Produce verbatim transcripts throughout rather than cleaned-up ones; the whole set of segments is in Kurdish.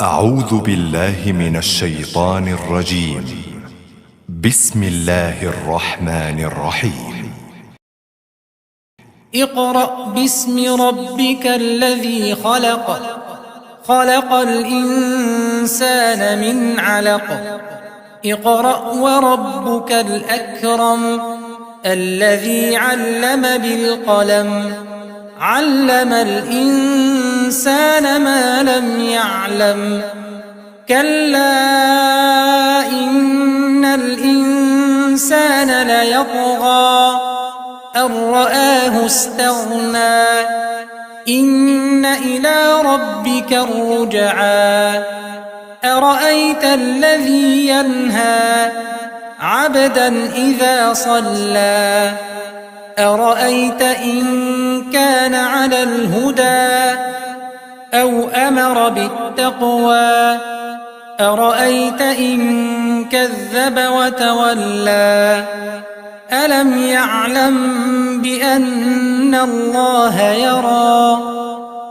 أعوذ بالله من الشيطان الرجيم. بسم الله الرحمن الرحيم. اقرأ باسم ربك الذي خلق. خلق الإنسان من علق. اقرأ وربك الأكرم. الذي علم بالقلم. علم الإنسان ما لم يعلم. كلا إن الإنسان ليطغى. أن رآه استغنى. إن إلى ربك الرجعى. أرأيت الذي ينهى عبدا إذا صلى. أرأيت إن كان على الهدى أو أمر بالتقوى. أرأيت إن كذب وتولى. ألم يعلم بأن الله يرى.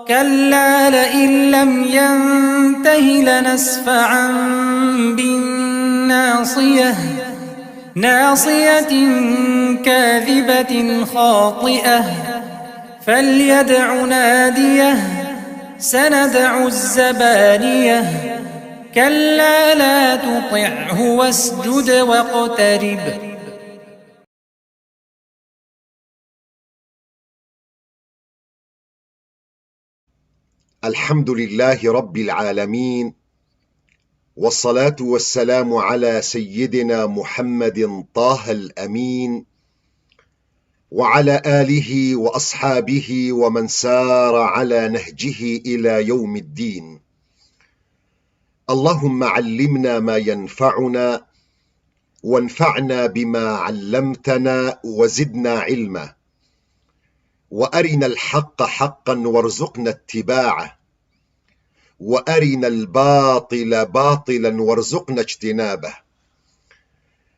كلا لئن لم ينته لنسفعا بالناصية. ناصية كاذبة خاطئة. فليدع ناديه. سندع الزبانية. كلا لا تطعه واسجد واقترب. الحمد لله رب العالمين، والصلاة والسلام على سيدنا محمد طه الأمين، وعلى آله وأصحابه ومن سار على نهجه إلى يوم الدين. اللهم علمنا ما ينفعنا، وانفعنا بما علمتنا، وزدنا علما، وأرنا الحق حقا وارزقنا اتباعه، وأرنا الباطل باطلا وارزقنا اجتنابه،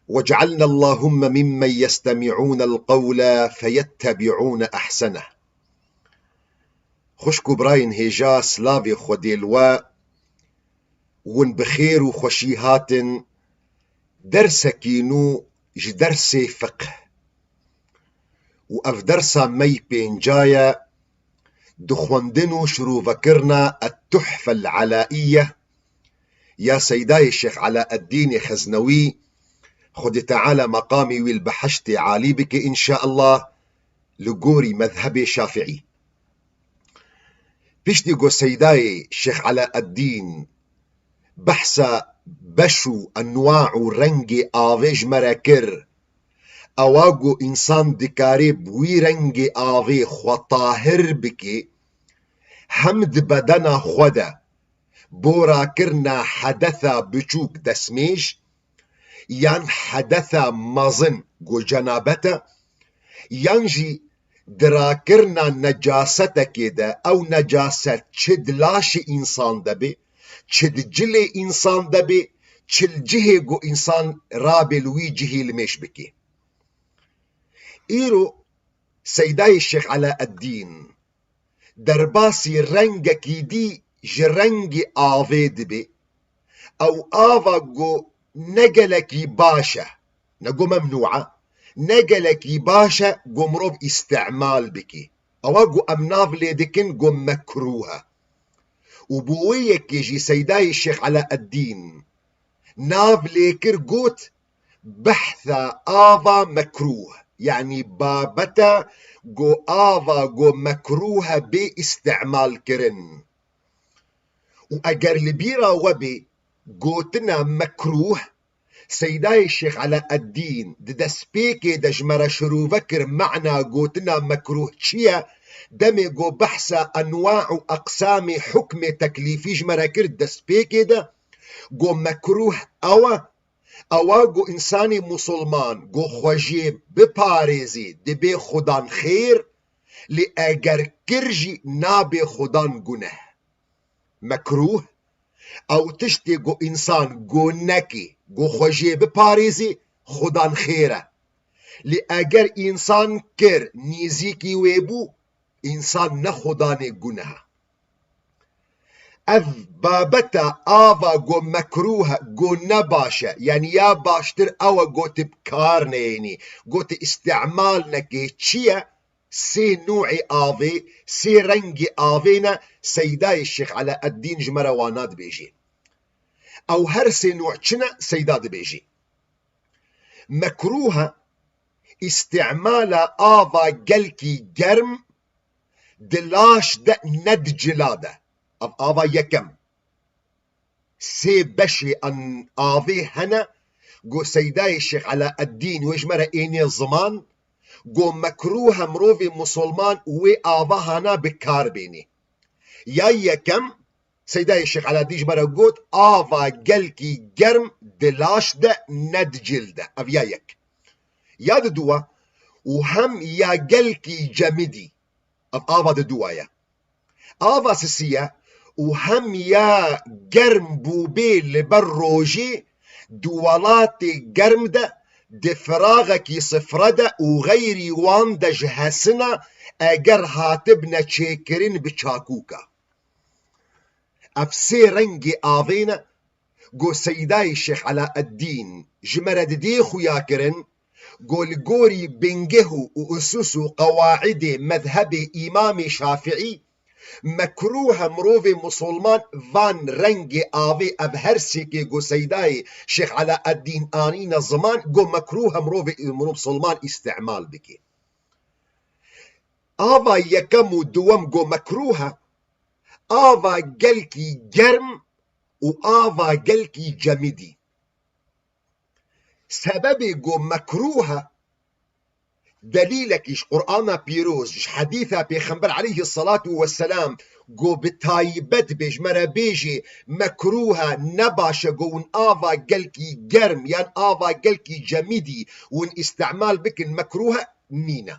واجعلنا اللهم ممن يستمعون القول فيتبعون أحسنه. Xwişk û birayên hêja, silavê Xwedê li we, win bi xêr û xweşî hatin. Dersekî nû ji dersê fiqh. Û ev dersa me yî pênca ye, di xwendin û şirûvekirina Et-Tuhfe El-Elaiye ya Seydayê Şêx Elaeddînê Xeznewî, Xwedê Teala meqamê wî li behiştê alî bike, înşeallah, li gorî mezhebê Şafiî. Piştî ku Seydayê Şêx Elaeddîn behsa beş û enwa û rengê avê ji me re kir, ewa ku însan dikarê bi wî rengê avê xwe tahir bike, hem di bedena xwe de bo rakirina hedetha biçûk destmêj, yan hedetha mezin ku cenabet e, yan jî di rakirina necasetekê de, ew necaset çi di laşê însan de bê, çi di cilê însan de bê, çi li cihê ku însan rabê li wî cihî limêj bikê. Îro Seydayê Şêx Elaeddîn derbasî rengekî dî ji rengê avê dibe. Ew ava ku ne gelekî baş e, ne ku memnû e, ne gelekî baş e ku mirov îstimal bike. Ewa ku em nav lê dikin ku mekrûh e. Û bo wê yekê jî Seydayê Şêx Elaeddîn nav lê kir, got, behsa ava mekrûh, yanî babeta ku ava ku mekrûh e bê îstimal kirin. Û eger li bîra we bê, gotina mekrûh, Seydayê Şêx Elaeddîn di destpêkê de ji me re şirove kir, mana gotina mekrûh çi ye? Demê ku behsa enwa û eqsamê hukmê teklîfî ji me re kir destpêkê de, ku mekrûh ew e, ewa ku însanê musulman ku xwe jê biparêzê dibê xudan xêr, lê eger kir jî nabê xudan guneh. Mekrûh, ew tiştê ku însan ku nekê, ku xwe jê biparêzê, xudan xêr e. Lê eger însan kir, nêzîkî wê bû, însan ne xudanê guneh e. Ev babeta ava go mekrûh e, go ne baş e, yanî ya baştir ew e go tu bi kar neyênî, go tu îstimal nekê. Çi ye? Sê nû'ê avê, sê rengê avê ne, Seydayê Şêx Eleeddîn ji me re wana dibêjê. Ew her sê nû' çi ne, Seyda dibêjê. Mekrûh e îstimala ava gelkî germ di laş de, ne di cila de. Ev ava yekem. Sê beşê an avê hene, go Seydayê Şêx Eleeddîn wê ji me re ênê ziman, go mekrûh e mirovê musulman wê ava hana bi kar bênê. Ya yekem, Seydayê Şêx Eleeddîn ji me re got, ava gelkî germ di laş de, ne di cil de. Ev ya yek. Ya di dua, û hem ya gelkî cemidî. Ev ava di dua ye. Ava sisî ye, û hem ya germ bûbê li ber rojê di welatê germ de, di firaxekî sifre de û xeyrî wan de ji hesina, eger hatibne çêkirin bi çakûka. Ev sê rengê avê ne, go Seydayê Şêx Eleeddîn ji me re didê xuya kirin, go li gorî bingeh û usus û qewaidê mezhebê Îmamê Şafiî, mekrûh e mirovê musulman van rengê avê, ev her sêkê go Seydayê Şêx Eleeddîn anîne ziman, go mekrûh e mirovê, mirov musulman îstimal bike. Ava yekem û duwem go mekrûh e, ava gelkî germ û ava gelkî cemidî. Sebebê go mekrûh e, delîlekî ji Qur'ana Pîroz, ji hedîsa Pêxember aleyhisselatu vesselam, go bi taybet bê ji me re bêjê mekrûh e, ne baş e, go hûn ava gelkî germ yan ava gelkî cemidî hûn îstimal bikin, mekrûh e, nîne.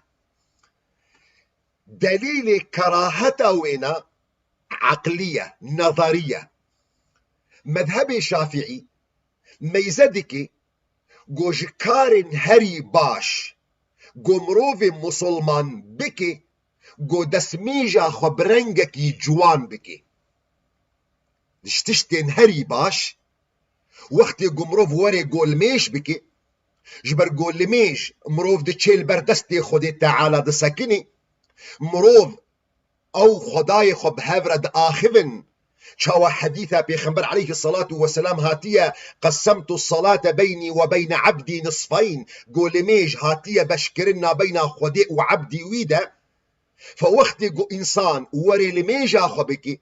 Delîlê keraheta wêna eqlî ye, nezerî ye. Mezhebê Şafiî meyze dike go ji karên herî baş go mirovê musulman bike, go destmêja xwe bi rengekî ciwan bike. Ji tiştên herî baş, wextê ku mirov were golimêj bike, ji ber golimêj mirov diçe li ber destê Xwedê Teala disekinê, mirov ew Xwedayê xwe bi hev re diaxivin. Çawa hedîsa Pêxember aleyhisselatu vesselam hatiye, "Qesemtu salate beynî ve beyne ebdî nisfeyn." Golimêj hatiye beşkirin nabeyna Xwedê û ebdî wî de. Fe wextê ku însan were limêja xwe bike,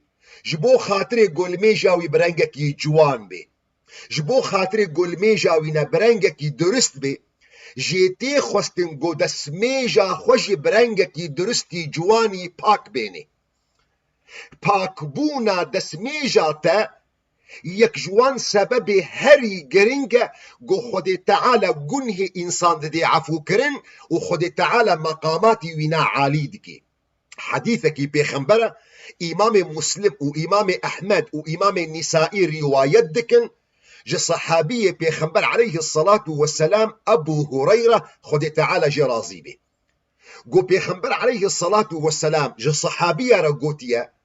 ji bo xatirê ku limêja wî bi rengekî ciwan bê, ji bo xatirê ku limêja wî ne bi rengekî durist bê, jê tê xwestin ku destmêja xwe jî bi rengekî duristî ciwanî pak bênê. Pakbûna destmêja te yek ji wan sebebê herî giring e ku Xwedê Teala gunhê însan didê efûkirin û Xwedê Teala meqamatî wîna alî dike. Hedîsekî Pêxember e, Îmamê Muslim û Îmamê Ehmed û Îmamê Nîsaî rîwayet dikin, ji sehabiyê Pêxember aleyhisselatu vesselam Ebû Hureyre, Xwedê Teala jê razî bê. Got, Pêxember aleyhisselatu vesselam ji sehabiya re gotiye,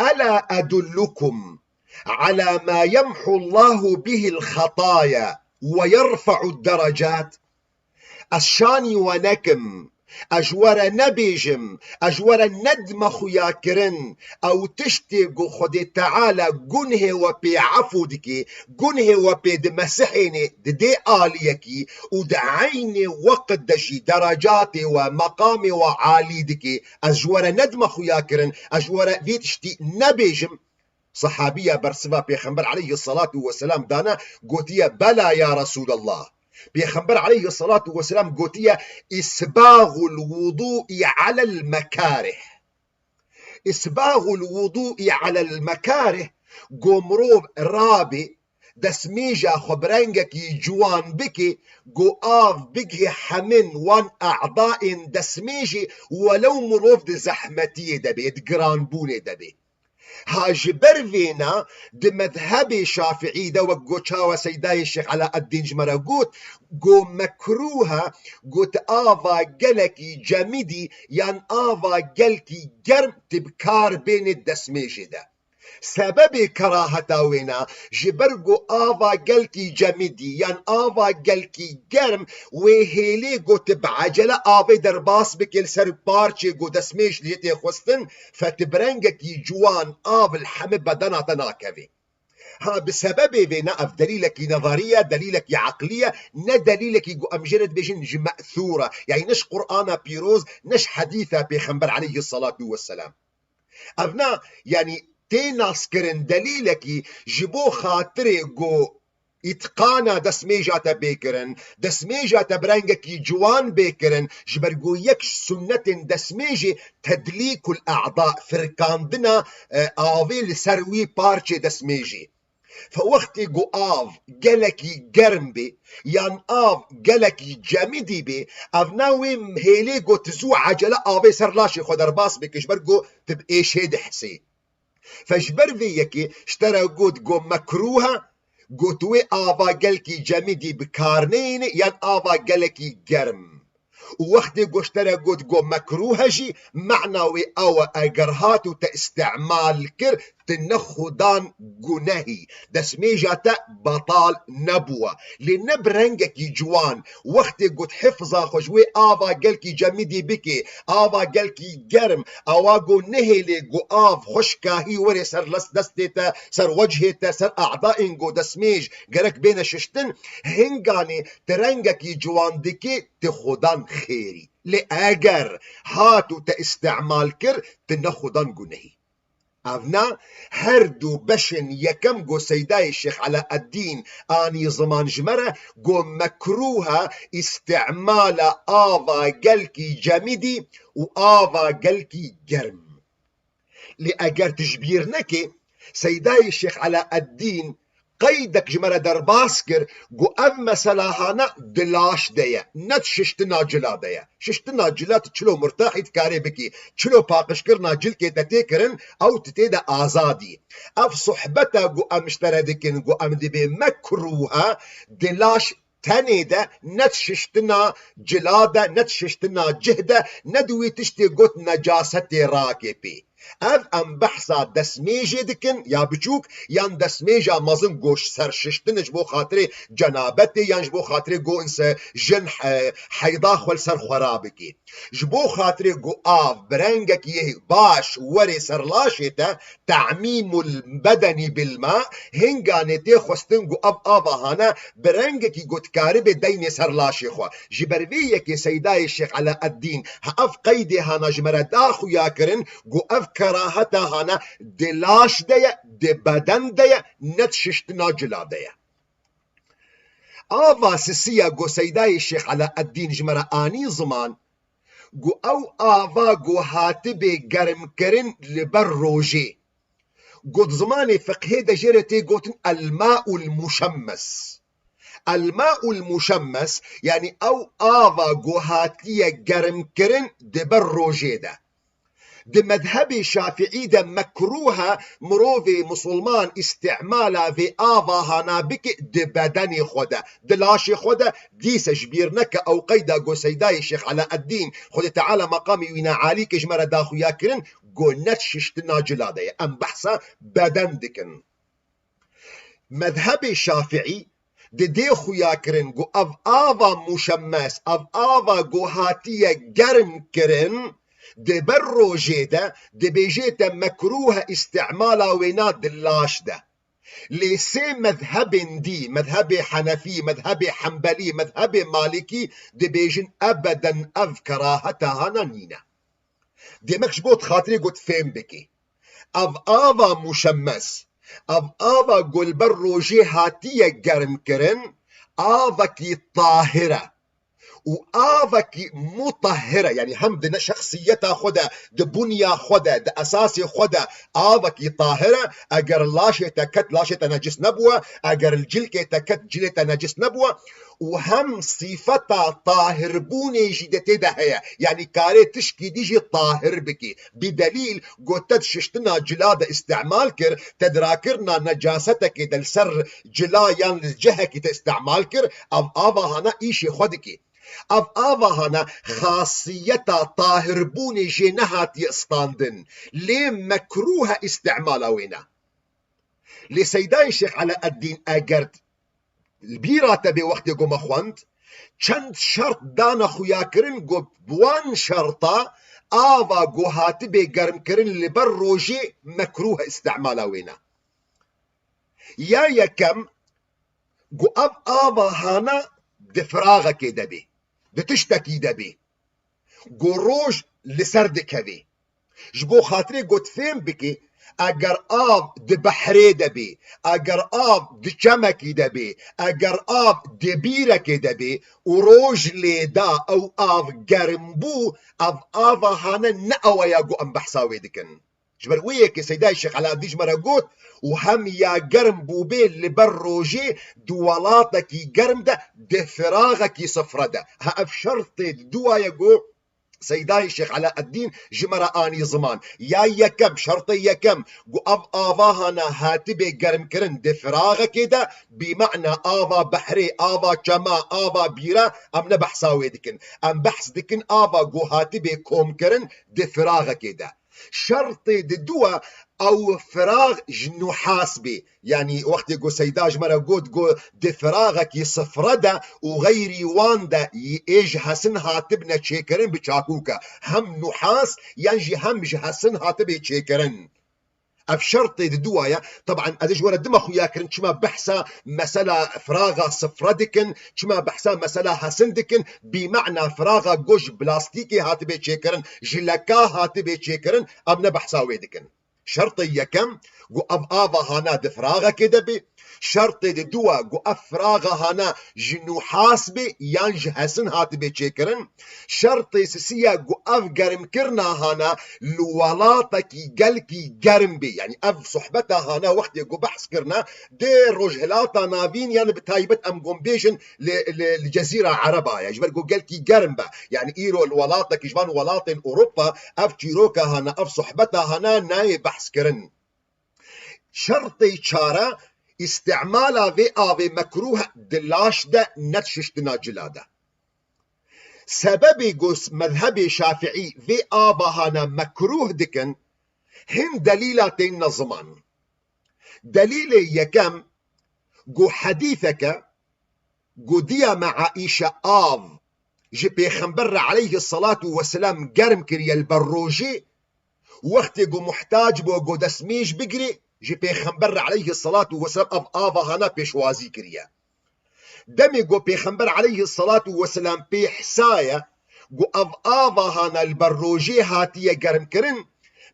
"Ela edullukum ala ma yemhullahu bihil xetaya ve yerfe'u derecat?" Ez şanî we nekim, ez ji we re nebêjim, ez ji we re nedime xuyakirin, ew tiştê ku Xwedê Teala gunhê we pê efû dike, gunhê we pê dimesihêne, didê aliyekî û di eynê weqt de jî derecatê we, meqamê we alî dike. Ez ji we re nedime xuyakirin, ez ji we re vê tiştî nebêjim. Sehabiya bersiva Pêxember aleyhisselatu vesselam dane, gotiye, "Bela ya Resulallah." Pêxember aleyhisselatu vesselam gotiye, "Isbagul wudu'i alel mekarih." Isbagul wudu'i alel mekarih, go mirov rabe destmêja xwe bi rengekî ciwan bike, go av bighe hemin wan e'dayên destmêjê, welew mirov di zehmetiyê de bê, di giranbûnê de bê. Ha ji ber vêna di mezhebê Şafiî de, wek go çawa Seydayê Şêx Eleeddîn ji me re got, go mekrûh e, got ava gelekî cemidî yan ava gelkî germ tu bi kar bênê destmêjê de. Sebebê keraheta wêna, ji ber ku ava gelkî cemidî yan ava gelkî germ wê hêlê ku tu bi ecele avê derbas bike li ser parçê ku destmêj lê tê xwestin, fe tu bi rengekî ciwan av li hemî bedena te nakevê. Ha, bi sebebê vêna ev delîlekî nezerî ye, delîlekî eqlî ye, ne delîlekî ku em jê re dibêjin ji me'thûr e. Yanî ne ji Qur'ana pîroz, ne ji hedîsa Pêxember aleyhisselatu vesselam. Ev na, yanî tê naskirin delîlekî ji bo xatirê ku îtqana destmêja te bê kirin, destmêja te bi rengekî ciwan bê kirin, ji ber ku yek ji sunnetên destmêjê tedlîkul e'da, firkandina, e, avê li ser wî parçê destmêjê. Fe wextê ku av gelekî germ bê, yan av gelekî cemidî bê, ev na wê hêlê ku tu zû ecele avê ser laşê xwe derbas bike, ji ber ku tu bi êşê dihesê. Fe ji ber vê yekê ji te re got ku mekruh e, ku tu wê ava gelkî cemidî bi kar neyêne yan ava gelekî germ. Û wextê ku ji te re got ku mekruh e jî, mena wê ew e, eger hat û te îstîmal kir, tu nexwedan gunehî, destmêja te betal nebûwe. Lê ne bi rengekî ciwan, wextê ku tu hifza xwe ji wê ava gelkî cemidî bikê, ava gelkî germ, ewa ku nehêlê ku av xweşkahî were ser les-, destê te, ser wecihê te, ser e'dayên ku destmêj gerek bêne şiştin, hinganê tu rengekî ciwan dikê, tu xwedan xêrî. Lê eger hat û te îstîmal kir, tu nexwedan gunehî. Ev na her du beşên yekem ku Seydayê Şêx Eleeddîn anî ziman ji me re, ku mekruh e îstîmala ava gelkî cemidî û ava gelkî germ. Lê eger tu ji bîr nekê, Seydayê Şêx Eleeddîn qeydek ji me re derbas kir, ku ev mesela hana di laş de ye, ne di şiştina cila de ye. Şiştina cila tu çilo murtahî dikarê bikî, çilo paqijkirina cilkê te tê kirin, ew tu tê de azad î. Ev sohbeta ku em ji te re dikin, ku em dibê mekruh e, di laş tenê de, ne di şiştina cila de, ne di şiştina cih de, ne di wî tiştê got necasetê rakê pê. Ev em behsa destmêjê dikin, ya biçûk, yan destmêja mezin, ku ji ser şiştin ji bo xatirê cenabetê, yan ji bo xatirê ku inse jin he-, heyda xwe li ser xwe rabikê. Ji bo xatirê ku av bi rengekî yê baş werê ser laşê te, ta'mîmul bedenî bil ma, hinganê tê xwestin ku ev ava hane bi rengekî ku dikaribe deyne ser laşê xwe. Ji ber vê yekê Seydayê Şêx Eleeddîn ha ev qeydê hana ji me re da xuya kirin ku ev keraheta hana di laş de ye, di beden de ye, ne di şiştina cila de ye. Ava sisiya ku Seydayê Şêx Eleeddîn ji me re anî ziman, ku ew ava ku hatibê germkirin li ber rojê, ku di zimanê fiqhê de jê re tê gotin el-ma'ul muşemmes. El-ma'ul muşemmes, yanî ew ava ku hatiye germkirin di ber rojê de. Di mezhebê şafiî de mekruh e mirovê misilman îstîmala vê ava hana bike di bedenê xwe de, di laşê xwe de, dîse ji bîr neke ew qeyda ku Seydayê Şêx Eleeddîn, Xwedê Teala meqamê wî ne alî ke ji me re da xuya kirin, ku ne şiştina cila de ye. Em behsa beden dikin. Mezhebê şafiî di dê xuya kirin ku ev ava muşemmes, ev ava ku hatiye germ kirin, di ber rojê de dibêjê te mekruh e îstîmala wêna di laş de. Lê sê mezhebên dî, mezhebê henefî, mezhebê hembelî, mezhebê malikî dibêjin ebeden ev keraheta hana nîne. Demek ji bo xatirê ku tu fêm bikî. Ev ava muşemmes, ev ava ku li ber rojê hatiye germkirin, avekî tahir e. Û avekî mutahhir e, yanî hem di ne-, şexsiyeta xwe de, di bunya xwe de, di esasê xwe de avekî tahir e, eger laşê te ket, laşê te necis nebûye, eger li cilkê te ket, cilê te necis nebûye, û hem sîfeta tahirbûnê jî de tê de heye. Yanî karê tişkî dî jî tahir bikî. Bi delîl, ku te di şiştina cila de îstîmal kir, te di rakirina necasetekê de li ser cila yan li cihekî te îstîmal kir, ev ava hana îşê xwe dikî. Ev ava hana xasiyeta tahirbûnê jê nehatiye standin. Lê mekruh e îstîmala wê ne. Lê Seydayê Şêx Eleeddîn eger li bîra te bê wextê ku me xwend, çend şert dane xuyakirin ku bi wan şerta ava ku hatibê germkirin li ber rojê mekrûh e îstimala wê ne. Ya yekem, ku ev ava hane di firaxekê de bê, di tiştekî de bê, ku roj li ser dikevê. Ji bo xatirê ku tu fêm bikî, eger av di behrê de bê, eger av di çemekî de bê, eger av di bîrekê de bê û roj lê da ew av germ bû, ev ava hane ne ew e ya ku em behsa wê dikin. Ji ber wê yekê Seydayê Şêx Eleeddîn ji me re got, û hem ya germ bûbê li ber rojê di welatekî germ de di firaxekî sifre de. Ha ev şertê di dua ye ku Seydayê Şêx Eleeddîn ji me re anî ziman. Ya yekem, şertê yekem, ku ev ava hana hatibê germkirin di firaxekê de, bi mena ava behrê, ava çema, ava bîra, em ne behsa wê dikin. Em behs dikin ava ku hatibê komkirin di firaxekê de. Şertê di dua ew firax ji nuhas bê. Yanî wextê ku Seyda ji me re got, got di firaxekî sifre de û xeyrî wan de yê ji hesin hatibne çêkirin bi çakûke. Hem nuhas yan jî hem ji hesin hatibê çêkirin. Ev şertê di dua ye. Teban ez ji we re dima xuya kirin, çima behsa mesela firaxa sifre dikin, çima behsa mesela hesin dikin, bi mena firaxa ku ji plastîkê hatibê çêkirin, ji leka hatibê çêkirin, em ne behsa wê dikin. Şertê yekem, ku ev ava hana di firaxekê de bê. Şertê di dua, ku ev firaxa hana ji nuhas bê yan ji hesin hatibê çêkirin. Şertê sisiya, ku ev germkirina hana li welatekî gelkî germ bê. Yanî ev sohbeta hana wextê ku behs kirina, di Rojhilata Navîn, yanî bi taybet em gon bêjin li, li, li Cezîra Ereba ye. Ji ber ku gelkî germ be. Yanî îro li welatekî ji van welatên Ewropa ev çîroka hana, ev sohbeta hana nayê behs kirin. Şertê çare, îstimala vê avê mekrûh di laş de, ne di şiştina cila de. Sebebê ku mezhebê Şafiî vê ava hana mekrûh dikin, hin delîla tên ne ziman. Delîlê yekem, ku hedîseke, ku diya me Aîşe av ji Pêxember re aleyhisselatu vesselam germ kiriye li ber rojê, wextê ku muhtac bû ku destmêj bigirê, ji Pêxember re aleyhisselatu vesselam ev ava hana pêşwazî kiriye. Demê ku Pêxember aleyhisselatu vesselam pê hisa ye ku ev ava hana li ber rojê hatiye germkirin,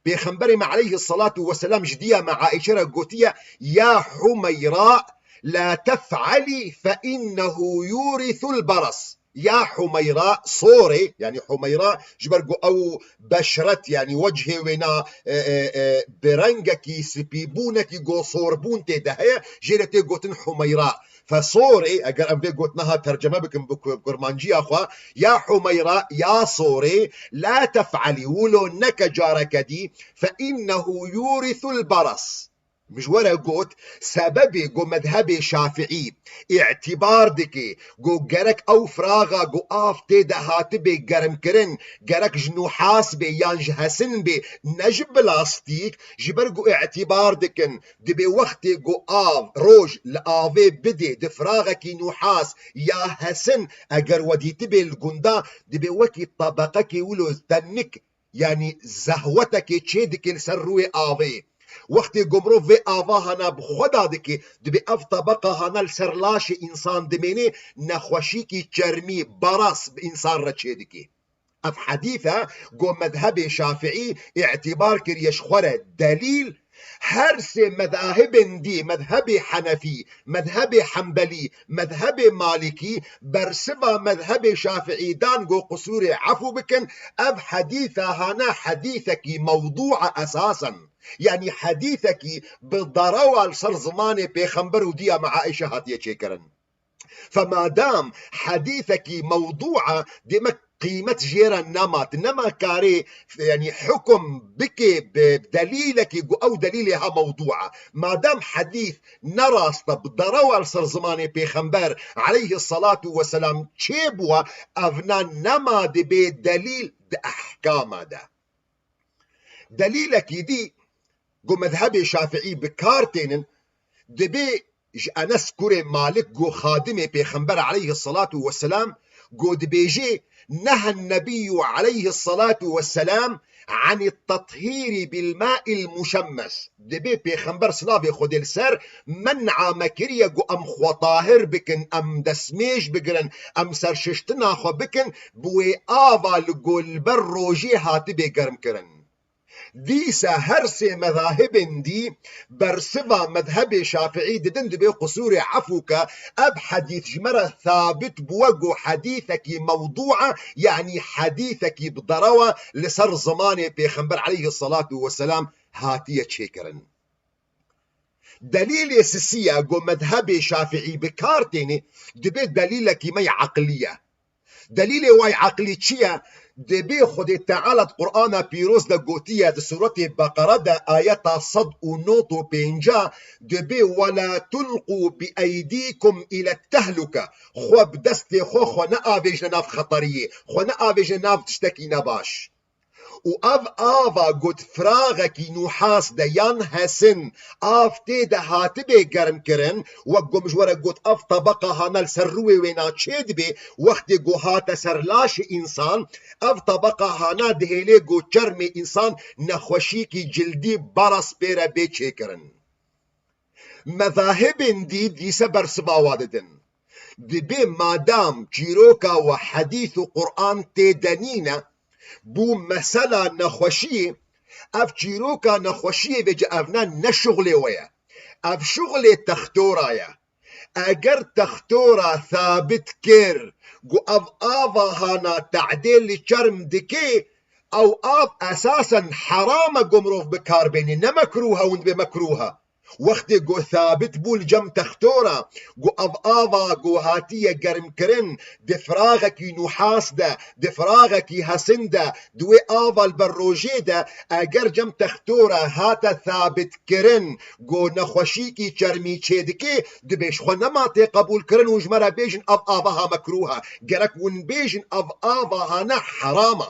Pêxemberê me aleyhisselatu vesselam ji diya me Aîşe re gotiye, "Ya Humeyra, la tef'alî fe innehu yûrithul beras." Ya Humeyra, sorê, yanî Humeyra, ji ber ku ew beşret, yanî wecihê wê na, e, e, e, bi rengekî spîbûnekî ku sorbûn tê de heye, jê re tê gotin Humeyra. Fesorê, eger em vê gotina ha terceme bikin bi ku-, kurmanciya xwe, ya Humeyra, ya sorê, la tef'alî, wilo neke careke dî, fe innehu yûrithul beras. Min ji we re got, sebebê ku mezhebê Şafiî îtîbar dike ku gerek ew firaxa ku av tê de hatibê germkirin, gerek ji nuhas bê yan ji hesin bê, ne ji plastîk, ji ber ku îtîbar dikin, dibê wextê ku av, roj li avê bidê di firaxekî nuhas ya hesin, eger we dîtibê li gunda, dibê wekî tebeqekê wilo tenik, yanî zehwetekê çê dike li ser rûyê avê. Wextê ku mirov vê ava hana bi xwe da dike, dibê ev tebeqa hana li ser laşê însan dimêne, nexweşîkî çermî, baras, bi însan re çê dike. Ev hedîse ku mezhebê Şafiî îtîbar kiriye ji xwe re delîl, her sê mezahibên dî, mezhebê Henefî, mezhebê Hembelî, mezhebê Malikî, bersiva mezhebê Şafiî dan ku qisûrê efû bikin, ev hedîse hane hedîsekî mewdû e esasen. Yanî hedîsekî bi derewa li ser zimanê Pêxember û diya me Aîşe hatiye çêkirin. Femadam hedîsekî mewdû e, demek qîmet jê re nema, tu nema karê, yanî hukum bikê bi delîlekî ku ew delîlê ha mewdû e. Madem hedîs ne rast e, bi derewa li ser zimanê Pêxember aleyhisselatu vesselam çêbûye, evna nema dibê delîl di ehkama de. Delîlekî dî ku mezhebê Şafiî bi kar tênin, Dibê ji Enes kurê Malik got, xadimê Pêxember aleyhisselatu vesselam got, dibêjê, "Nehen Nebiyyu aleyhisselatu vesselam anî tethîrî bil ma'il muşemmes." Dibê Pêxember, silavê Xwedê li ser, men'a me kiriye ku em xwe tahir bikin, em destmêj bigirin, em serşiştina xwe bikin, bi wê ava li ku li ber rojê hatibê germkirin. Dîsa her sê mezahibên dî bersiva mezhebê Şafiî didin, dibê qusûrê efû ke ev hedîs ji me re sabit bûwe ku hedîsekî mewdû e, yanî hedîsekî bi derew e, li ser zimanê Pêxember aleyhisselatu vesselam hatiye çêkirin. Delîlê sisiya ku mezhebê Şafiî bi kar têne, dibê delîlekî me yê eqilî ye. Delîlê wê eqilî çi ye? Dibê Xwedê Teala di Qur'ana Pîroz de gotiye, di Sûretê Beqere de ayeta sed û nod û pêncî, dibê, "Wela tulqû bi eydîkum ile tehluke." Xwe bi destê xwe, xwe neavêjine nav xeteriyê, xwe neavêjine nav tiştekî nebaş. Û ev ava got firaxekî nûhas de yan hesin, av tê de hatibê germkirin, wek ku min ji we re got, ev tebeqa hana li ser rûyê wêna çê dibê, wextê ku hate ser laşê însan, ev tebeqa hana dihêlê ku çermê însan nexweşiyekî cildî, baras, pê re bê çêkirin. Mezahibên dî dîse bersiva wa didin. Dibê madam çîroka we hedîs û Qur'an tê de nîne, bû mesela nexweşiyê, ev çîroka nexweşiyê vêce evna ne şuxlê we ye. Ev şuxlê textora ye. Eger textora sabit kir ku ev ava hana tadê li çerm dike, ew av esasen heram e ku mirov bi kar bêne, ne mekrûh e, hûn dibê mekrûh e. Wextê ku sabit bû li cem textora, ku ev ava ku hatiye germkirin, di firaxekî nûhas de, di firaxekî hesin de, di wê ava li ber rojê de, eger cem textora hate sabitkirin, ku nexweşîkî çermî çêdike, dibê ji xwe nema tê qebûlkirin û ji me re bêjin, ev ava ha mekrûh e. Gerek hûn bêjin, ev ava hane heram e.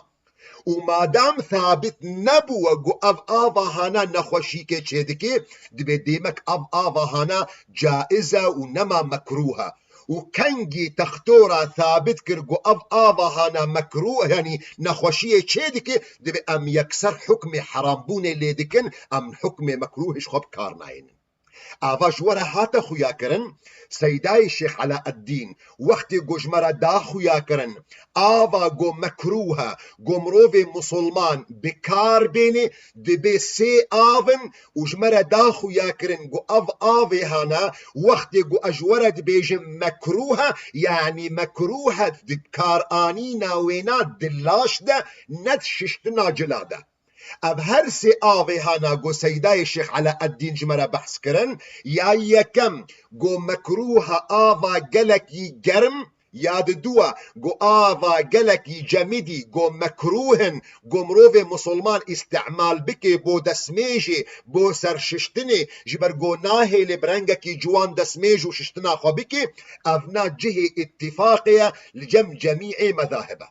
Û madam sabit nebûwe ku ev ava hana nexweşîkê çêdike, dibê dêmek ev ava hana caiz e û nema mekrûh e. Û kengî textora sabit kir ku ev ava hana mekrûh, yanî nexweşiyê çêdike, dibê em yekser hukmê herambûnê lê dikin, em hukmê mekrûhê ji xwe bi kar nayênin. Ava ji we re hate xuyakirin, Seydayê Şêx Eleeddîn, wextê ku ji me re da xuyakirin, ava ku mekrûh e, ku mirovê musulman bi kar bêne, dibê sê av in û ji me re da xuyakirin ku ev avê hana, wextê ku ez ji we re dibêjim mekrûh e, yanî mekrûh e di karanîna wêna di laş de, ne di şiştina cila de. Ev her sê avê hana ku Seydayê Şêx Eleeddîn ji me re behs kirin, ya yekem ku mekrûh e, ava gelekî germ, ya diduwa ku ava gelekî cemidî ku mekrûh in ku mirovê musulman îstimal bike bo destmêjê, bo serşiştinê, ji ber ku nahêlê bi rengekî ciwan destmêj û şiştina xwe bike, evna cihê îtîfaqê ye li cem cemîê mezahib e.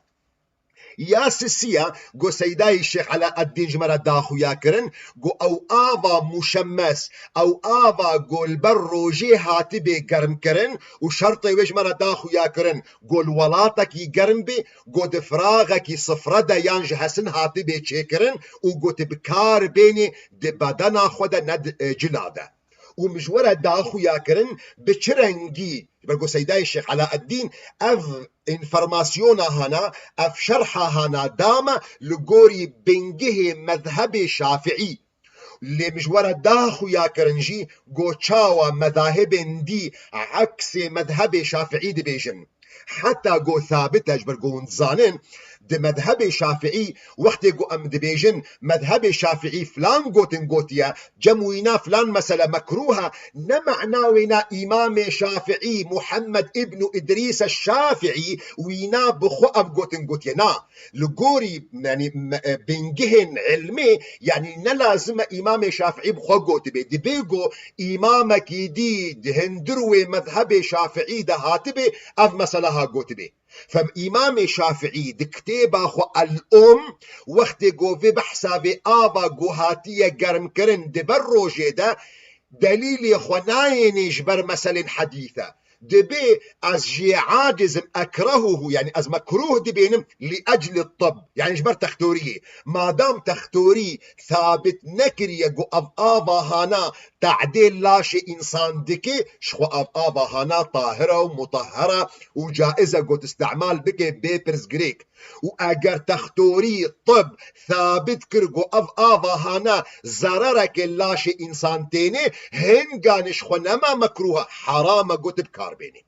Ya sisiya ku Seydayê Şêx Eleeddîn ji me re da xuyakirin, ku ew ava muşemmes, ew ava ku li ber rojê hatibê germkirin û şertê wê ji me re da xuyakirin, ku li welatekî germ bê, ku di firaxekî sifre de yan ji hesin hatibê çêkirin û ku tu bi kar bênê di bedena xwe de ne di, e, cila de. Û min ji we re da xuyakirin, bi çi rengî, ji ber ku Seydayê Şêx Eleeddîn ev înformasyona hana, ev şerha hana da me, li gorî bingehê mezhebê Şafiî. Lê min ji we re da xuyakirin jî, ku çawa mezahibên dî eksê mezhebê Şafiî dibêjin. Heta ku sabit e, ji ber ku hûn dizanin, di mezhebê Şafiî, wextê ku em dibêjin, mezhebê Şafiî filan gotin gotiye, cem wîna filan mesele mekrûh e, ne mena wêna Îmamê Şafiî, Muhammed îbnû Îdrîs Şafiî, wîna bi xwe ev gotin gotiye. Na, li gorî, yanî, me-, e, bingehên ilmê, yanî ne lazim e Îmamê Şafiî bi xwe gotibê. Dibê ku îmamekî dî di hundir wê mezhebê Şafiî de hatibê, ev mesele ha gotibê. Fem Îmamê Şafiî di kitêba xwe El-Um, wextê ku vê behsa vê ava ku hatiye germkirin di ber rojê de, Delîlê xwe nayênê ji ber meselên hedîse. Dibê ez jê aciz im, ekrehuhu, yanî ez mekrûh dibênim, li ecli tib, yanî ji ber textoriyê. Madam textorî sabit nekiriye ku ev ava hana tadê laşê însan dike, ji xwe ev ava hana tahir e û mutehher e û caiz e ku tu îstîmal bike bê pirsgirêk. Û eger textorî, tib, sabit kir ku ev ava hana zerereke laşê însan têne, hinganê ji xwe nema mekrûh e, heram e ku tu bi kar bênî.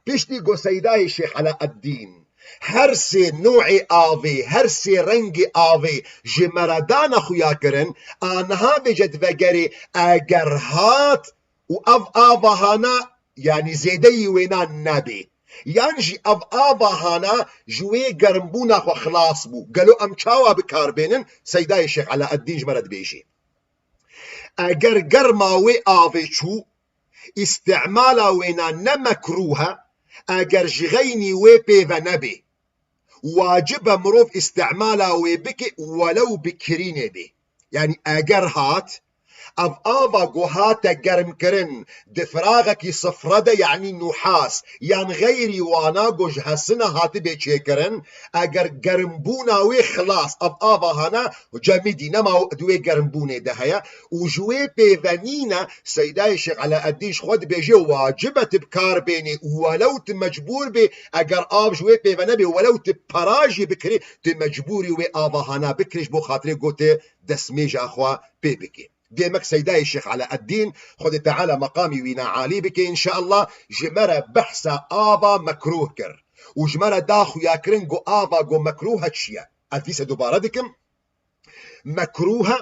Piştî ku Seydayê Şêx Eleeddîn her sê nû'ê avê, her sê rengê avê ji me re dane xuyakirin, aniha vêce divegerê, eger hat û ev ava hana, yanî zêdeyî wêna nebê, yan jî ev ava hana ji wê germbûna xwe xilas bû, gelo em çawa bi kar bênin? Seydayê Şêx Eleeddîn ji me re dibêjê, eger germa wê avê çû, îstîmala wêna ne mekrûh e, eger ji xeynî wê pê ve nebê. Wacib e mirov îstîmala wê bike, welew bi kirînê bê. Yanî eger hat, ev ava ku hate germkirin di firaxekî sifre de, yanî nuhas yan xeyrî wana ku ji hesina hatibê çêkirin, eger germbûna wê xilas, ev ava hana cemidî nema di wê germbûnê de heye û ji wê pê ve nîne, Seydayê Şêx Eleeddîn ji xwe dibêje, wacib e tu bi kar bênî, welew tu mecbûr bê, eger av ji wê pê ve nebê, welew tu pera jî bikirî, tu mecbûrî wê ava hana bikirî ji bo xatirê ku tu destmêja xwe pê bikî. Demek Seydayê Şêx Eleeddîn, Xwedê Teala meqamî wîna alî bike înşeallah, ji me re behsa ava mekrûh kir û ji me re da xuyakirin ku ava ku mekrûh e çi ye. Ez dîse dubare dikim. Mekrûh e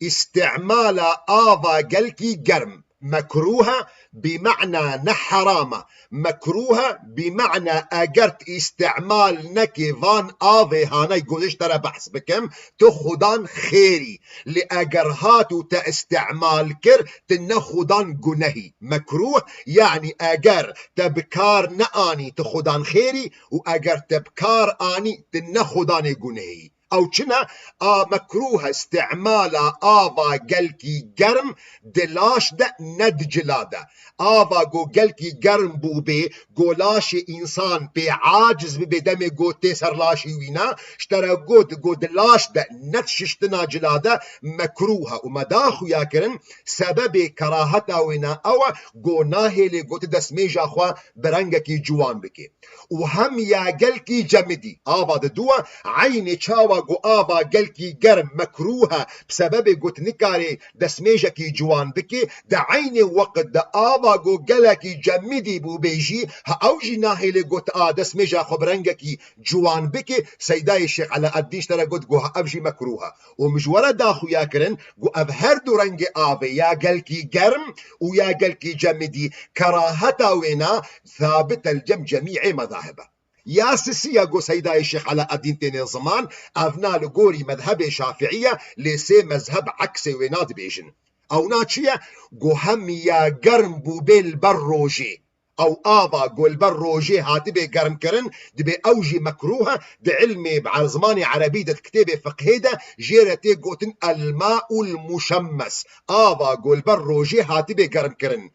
îstîmala ava gelkî germ. Mekrûh e bi mana ne heram e. Mekrûh e bi mana eger tu îstîmal nekî van avê hanay ku ji te re behs bikim, tu xudan xêrî. Lê eger hat û te îstîmal kir, tu ne xudan gunehî. Mekrûh, yanî eger te bi kar neanî, tu xudan xêrî û eger te bi kar anî, tu ne xudanê gunehî. Ew çi ne? A mekrûh e îstîmala ava gelkî germ di laş de, ne di cila de. Ava ku gelkî germ bûbê, ku laşê însan pê aciz bibe demê ku tê ser laşê wî ne, ji te re got ku di laş de, ne di şiştina cila de, mekrûh e û me da xuya kirin, sebebê keraheta wê ne ew e ku nahêlê ku tu destmêja xwe bi rengekî ciwan bikî. Û hem ya gelkî cemidî. Ava didu e, eynê çawa ku ava gelkî germ mekrûh e, bi sebebê ku tu nikarê destmêjekî ciwan bikî, di eynê weqt de ava ku gelekî cemidî bûbê jî, ha ew jî nahêlê ku tu a destmêja xwe bi rengekî ciwan bikî, Seydayê Şêx Eleeddîn ji te re got ku ha ev jî mekrûh e. Û min ji we re da xuya kirin ku ev her du rengê avê, ya gelkî germ û ya gelkî cemidî, keraheta wê ne, sabit e li cem cemî'ê mezahib e. Ya sisî ye ku Seydayê Şêx Eleeddîn têne ziman, ev na li gorî mezhebê Şafiî ye, lê sê mezheb eksê wê na dibêjin. Ew na çi ye? Ku hem ya germ bûbê li ber rojê. Ew ava ku li ber rojê hatibê germkirin, dibê ew jî mekrûh e, di ilmê, bi zimanê erebî de, di kitêbê fiqhê de jê re tê gotin el-ma'ul muşemmes. Ava ku li ber rojê hatibê germkirin.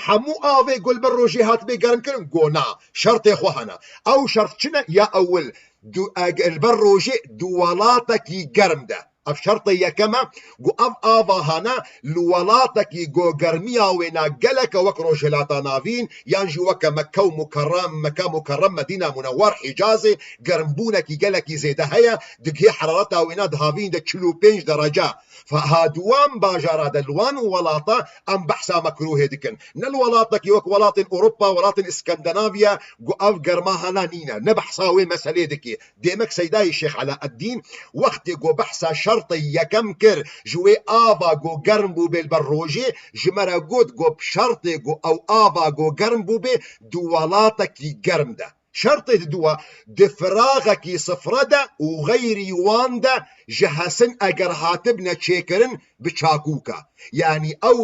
Hemû avê ku li ber rojê hatibê germkirin? Go na. Şertê xwe hene. Ew şert çi ne? Ya ewil, du, eg-, li ber rojê di welatekî germ de. Ev şertê yekem e, ku ev ava hane li welatekî ku germiya wê ne gelek e, wek Rojhilata Navîn, yan jî weke Mekke û Mukerrem, Meke Mukerrem, Medîna Munewwer, Hicazê, germbûnekî gelekî zêde heye, digihê herareta wê ne di havîn de çil û pênc derece. Fa ha di wan bajara de, li wan welata em behsa mekrûhê dikin. Ne li welatekî wek welatên Ewropa, welatên Îskandinaviya, ku ev germa hana nîne. Ne behsa wê meselê dikê. Demek Seydayê Şêx Eleeddîn wextê ku behsa şertê yekem kir, ji wê ava ku germ bûbê li ber rojê, ji me re got ku bi şertê ku ew ava ku germ bûbê di welatekî germ de. Şertê diduwa, di firaxekî sifre de û xeyrî wan de ji hesin eger hatibne çêkirin bi çakûka. Yanî ew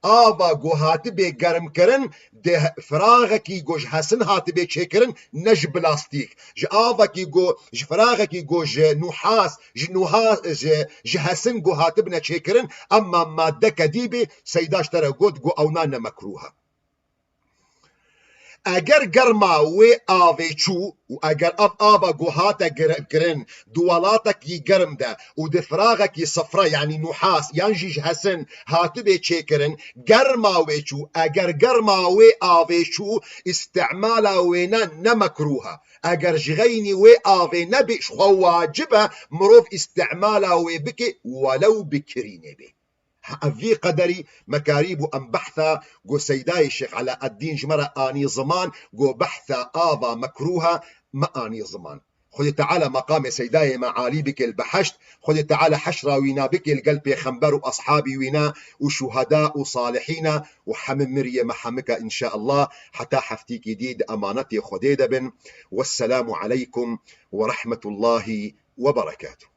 ava ku hatibê germkirin, di firaxekî ku ji hesin hatibê çêkirin, ne ji plastîk. Ji avekî ku, ji firaxekî ku ji nuhas, ji nuha-, ji, ji hesin ku hatibne çêkirin, emma madde kedî bê, Seyda ji te re got ku ewna ne mekrûh e. Eger germa wê avê çû û eger ev ava ku hate gir-, kirin di welatekî germ de û di firaxekî sifre, yanî nuhas, yan jî ji hesin hatibê çêkirin, germa wê çû, eger germa wê avê çû, îstimala wêne ne mekrûh e. Eger ji xeynî wê avê nebê, ji xwe wacib e mirov îstimala wê bike, welew bi kirînê bê. Ev vî qederî me karîbû em behsa ku Seydayê Şêx Eleeddîn ji me re anî ziman, ku behsa ava mekrûh e, me anî ziman. Xwedê Teala meqamê Seydayê me alî bike li behişt, Xwedê Teala heşra wîna bike li gel pêxember û eshabî wîna û şuheda û salihîna û hemî miriyê me hemike înşeallah, heta heftîkî dî di emanetê Xwedê de bin. Wesselamu aleykum ve rahmetullahi ve berekatuh.